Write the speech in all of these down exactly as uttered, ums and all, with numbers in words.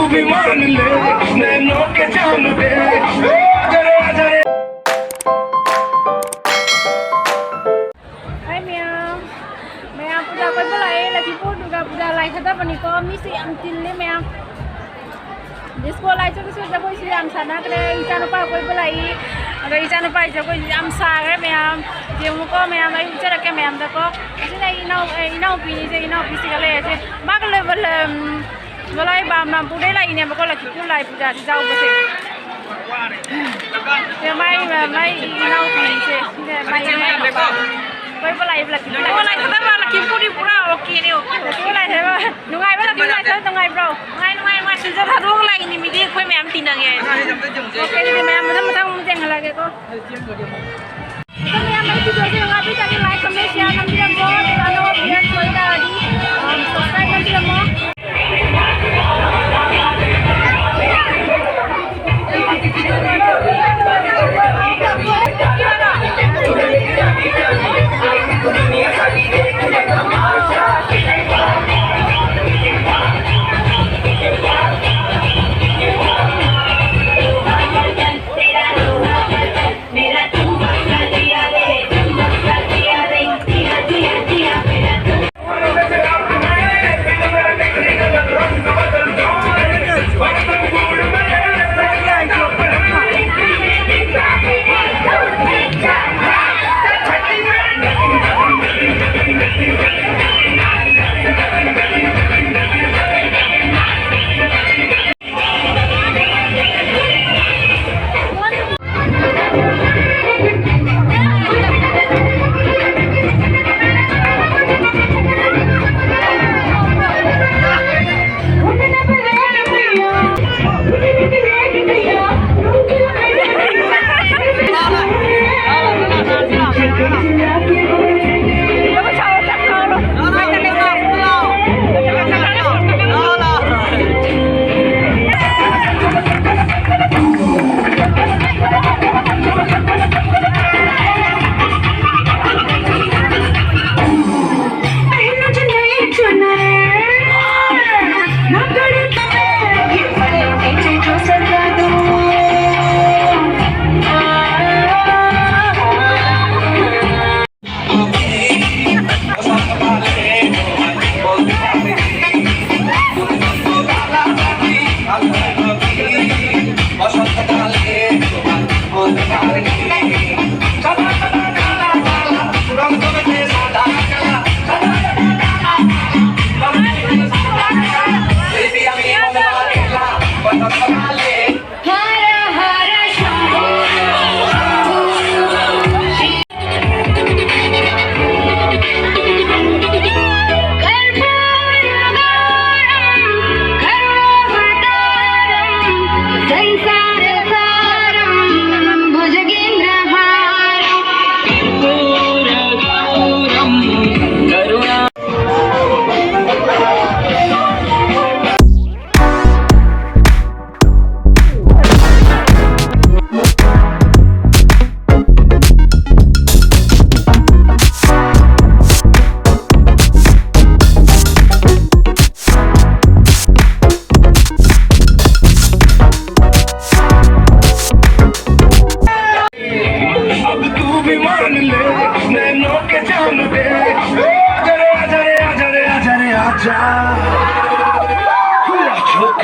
मान ले नैनों के जाम पे, ओ जरा जरा। Hi ꯃꯌꯥꯝ, ꯃꯌꯥꯝ ꯄꯨꯖꯥ ꯀꯣꯏꯕ ꯂꯥꯛꯑꯦ꯫ ꯂꯛꯈꯤꯄꯨꯔ ꯗꯨꯔꯒꯥ ꯄꯨꯖꯥ ꯂꯥꯏ ꯊꯥꯗꯕꯅꯤꯀꯣ꯫ ꯃꯤꯁꯦ ꯌꯥꯝ ꯆꯤꯜꯂꯦ ꯃꯌꯥꯝ꯫ ꯗꯤꯁꯀꯣ ꯂꯥꯏ ꯆꯠꯄꯁꯨ ꯖꯒꯣꯏꯁꯨ ꯌꯥꯝ ꯁꯥꯟꯅꯈ꯭ꯔꯦ꯫ ꯏꯆꯥꯅꯨꯄꯥ ꯀꯣꯏꯕ ꯂꯥꯛꯏ꯫ ꯑꯗꯣ ꯏꯆꯥꯅꯨꯄꯥꯒꯤ ꯖꯒꯣꯏꯁꯨ ꯌꯥꯝ ꯁꯥꯈ꯭ꯔꯦ ꯃꯌꯥꯝ꯫ ꯌꯦꯡꯉꯨꯀꯣ ꯃꯌꯥꯝ, ꯑꯩ ꯎꯠꯆꯔꯛꯀꯦ ꯃꯌꯥꯝꯗꯀꯣ꯫ ꯑꯁꯤꯅ ꯑꯩ ꯏꯅꯥꯎ-, ꯑꯩ ꯏꯅꯥꯎꯄꯤꯅꯤꯁꯦ, ꯏꯅꯥꯎꯄꯤꯁꯤꯒ ꯂꯩꯔꯁꯦ꯫ ꯃꯥꯒ ꯂꯩꯕ ꯂꯝ-, ꯒꯣꯂꯥꯏ ꯕꯥꯝꯅꯥꯝꯄꯨꯔꯗꯩ ꯂꯥꯛꯏꯅꯦꯕꯀꯣ, ꯂꯛꯈꯤꯄꯨꯔ ꯂꯥꯏ ꯄꯨꯖꯥꯁꯤ ꯌꯥꯎꯕꯁꯦ꯫ ꯁꯦ ꯃꯥꯏ, ꯃꯥꯏ ꯏꯅꯥꯎꯄꯤꯁꯦ, ꯁꯤꯅ ꯃꯥꯏ ꯏꯅꯥꯎꯄꯤ꯫ ꯀꯣꯏꯕ ꯂꯥꯛꯏꯕ ꯂꯛꯈꯤꯄꯨꯔ ꯂꯥꯏ꯫ ꯀꯣꯏꯕ ꯂꯥꯛꯏꯕ ꯂꯛꯈꯤꯄꯨꯔ ꯂꯥꯏ꯫ ꯂꯛꯈꯤꯄꯨꯔ ꯂꯥꯏ ꯍꯥꯏꯕ꯫ ꯅꯨꯡꯉꯥꯏꯕ ꯂꯛꯈꯤꯄꯨꯔ ꯂꯥꯏ ꯍꯥꯏꯕ ꯅꯨꯡꯉꯥꯏꯕ꯭ꯔꯣ? ꯅꯨꯡꯉꯥꯏ, ꯅꯨꯡꯉꯥꯏ, ꯅꯨꯡꯉꯥꯏ꯫ ꯁꯤꯗ ꯊꯥꯗꯣꯛꯑꯒ ꯂꯥꯛꯏꯅꯦ ꯃꯤꯗꯤ ꯑꯩꯈꯣꯏ ꯃꯌꯥꯝ ꯇꯤꯟꯅꯒꯦ ꯍꯥꯏꯅ꯫ ꯑꯣꯀꯦ, ꯑꯗꯨꯗꯤ ꯃꯌꯥꯝ ꯃꯊꯪ ꯃꯊꯪ ꯑꯃꯨꯛ ꯌꯦꯡꯍꯜꯂꯛꯑꯒꯦꯀꯣ꯫ ꯑꯗꯣ ꯃꯌꯥꯝ ꯑꯩ ꯚꯤꯗꯤꯑꯣꯁꯦ ꯅꯨꯡꯉꯥꯏꯕꯤꯔꯗꯤ like, comment, share ꯅꯝꯕꯤꯔꯝꯃꯣ꯫ ꯑꯗꯨꯒ ꯑꯅꯧꯕ viewers ꯑꯣꯏꯇꯥꯔꯗꯤ, ꯑꯝ, subscribe ꯅꯝꯕꯤꯔꯝꯃꯣ꯫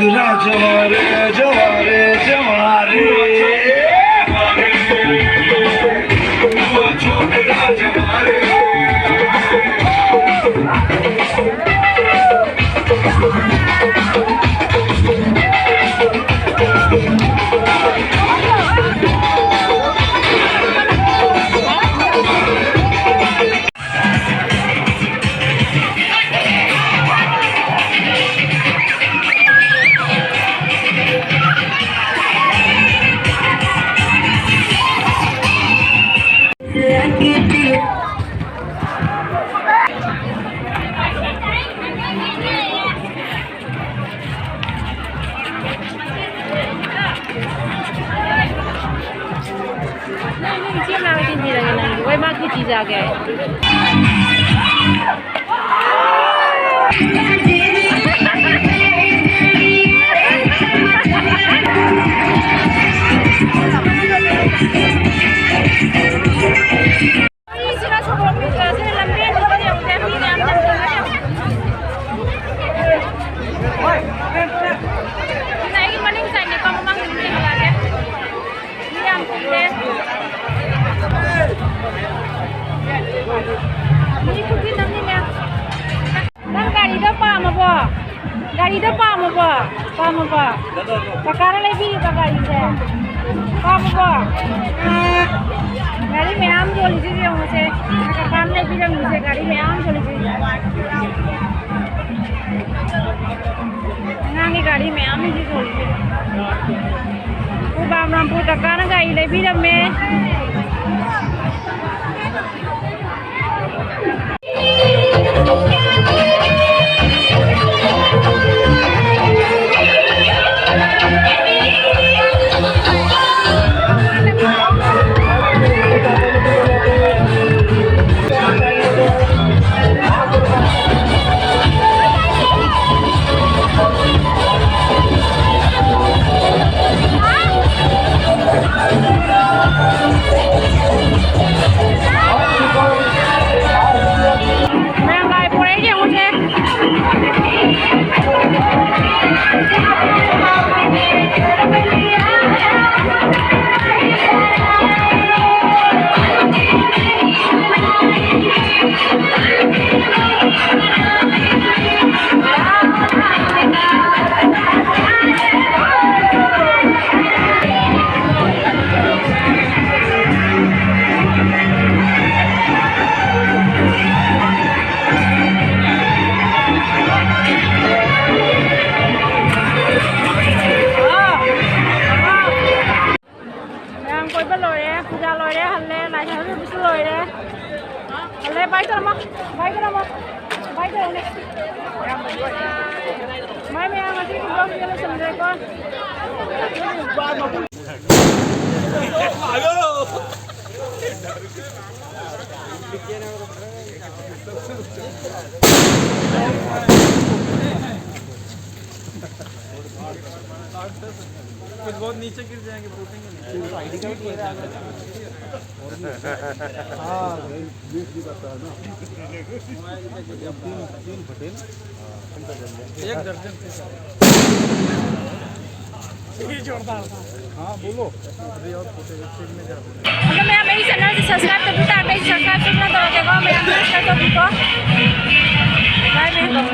राजवारे, जवारे, जवारे। ꯅꯪ ꯏꯆꯦ ꯃꯅꯥꯛꯇ ꯊꯤꯟꯕꯤꯔꯒꯦ, ꯅꯪꯒꯤ ꯋꯥꯏ ꯃꯥ ꯈꯦꯆꯤ ꯆꯥꯒꯦ꯫ ꯁꯤꯅ ꯁꯣꯔꯣꯛ ꯃꯤꯁꯤꯅ ꯂꯝꯕꯦꯟ ꯌꯦꯡꯉꯨꯅꯦ, ꯃꯤ ꯃꯌꯥꯝ ꯆꯪꯁꯤꯜꯂꯒ ꯌꯦꯡꯉꯨ꯫ ꯁꯤꯅ ꯑꯩꯒꯤ ꯃꯅꯤꯡ ꯁꯥꯏꯠꯅꯤꯀꯣ, ꯃꯃꯥꯡꯗ ꯑꯗꯨꯝ ꯌꯦꯡꯍꯜꯂꯛꯑꯒꯦ꯫ ꯃꯤ ꯌꯥꯝ ꯆꯤꯜꯂꯦ꯫ ꯃꯤ ꯈꯨꯆꯤꯟ ꯑꯃꯅꯤꯅꯦ꯫ ꯅꯪ ꯒꯥꯔꯤꯗꯣ ꯄꯥꯝꯃꯕꯣ? ꯒꯥꯔꯤꯗꯣ ꯄꯥꯝꯃꯕꯣ? ꯄꯥꯝꯃꯕꯣ? ꯀꯀꯥꯅ ꯂꯩꯕꯤꯔꯤꯕ ꯒꯥꯔꯤꯁꯦ? ꯄꯥꯝꯃꯕꯣ? ꯒꯥꯔꯤ ꯃꯌꯥꯝ ꯌꯣꯜꯂꯤꯁꯦ ꯌꯦꯡꯉꯨꯁꯦ꯫ ꯀꯀꯥꯅ ꯂꯩꯕꯤꯔꯝꯃꯤꯁꯦ ꯒꯥꯔꯤ ꯃꯌꯥꯝ ꯌꯣꯜꯂꯤꯁꯦ꯫ ꯑꯉꯥꯡꯒꯤ ꯒꯥꯔꯤ ꯃꯌꯥꯝ ꯌꯣꯜꯂꯤꯁꯦ꯫ ꯈꯨꯕꯥꯝ ꯔꯥꯝꯄꯨꯔ ꯀꯀꯥꯅ ꯒꯥꯔꯤ ꯂꯩꯕꯤꯔꯝꯃꯦ꯫ ꯃꯌꯥꯝ ꯉꯁꯤ ꯐꯨꯠꯕꯣꯜ ꯂꯣꯏꯁꯤꯟꯈ꯭ꯔꯦꯀꯣ꯫ कुछ बहुत नीचे गिर जाएंगे, फूटेंगे नहीं। हाँ, बीस भी बचता है ना। तीन, तीन फटे ना। एक दर्जन थे सर। हाँ, बोलो। अभी और फुटेज में जा रहे हैं। मतलब, मैं मेरी चैनल से सब्सक्राइब कर दूँ, आप मेरी सब्सक्राइब करना तो देखो, मैं अपना कर दो, रुको। भाई, मैं